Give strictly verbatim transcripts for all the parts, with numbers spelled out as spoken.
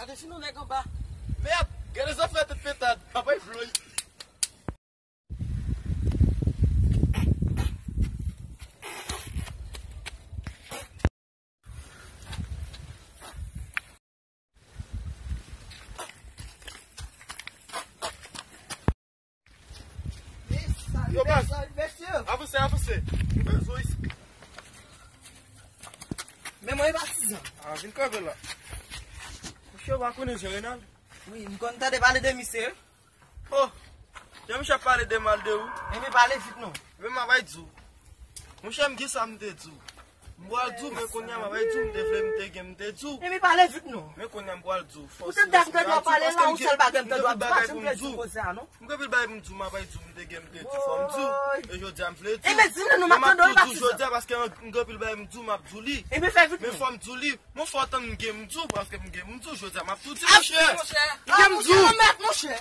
Gade si nou nèg anba. Mèd, gade zafè tèt pentad. Papay vloy. Yo, baz. Avanse, avanse. Nou bezwen isi. Men mwen e patizan. Ah, vin kanpe la. Monchè, ou pa konnen Jean Renald? Wi, m konn tande pale de misye. Oh, jan misye ap pale de mal de ou. Ebyen pale vit non. Men m ap bay di w. Monchè, m gen sa m te di w. M pral di w, men kounye a m ap bay di w, m te vle, m te gen, m te di w. Ebyen pale vit non. Men kounye a m pral di w. Ou te dèm te dwa pale la, yon sèl bagay m te dwa di, pa janm vle di koze a non. M gen pil bagay pou m di w, m ap bay di w, m te gen, m te di w, fò m di w. E jodi a m vle di w. Ebyen di nou, m ap tande w, e pa di w. Jodi a paske m gen pil bagay m di w, m ap di w li. Ebyen fè vit non. Men fò m di w li. Mwen fò w tann m gen m di w, paske m gen m di w, jodi a m ap tou di w, monchè. M gen m di w. Mèt, monchè.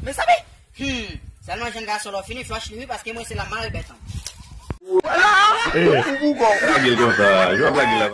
Mezanmi! Hmm. Sèlman jèn gason lè w fini flòch li wi, paske mwen se la mare bèt an. Eh, ou, ou, ou, lage l konsa, jwa lage la.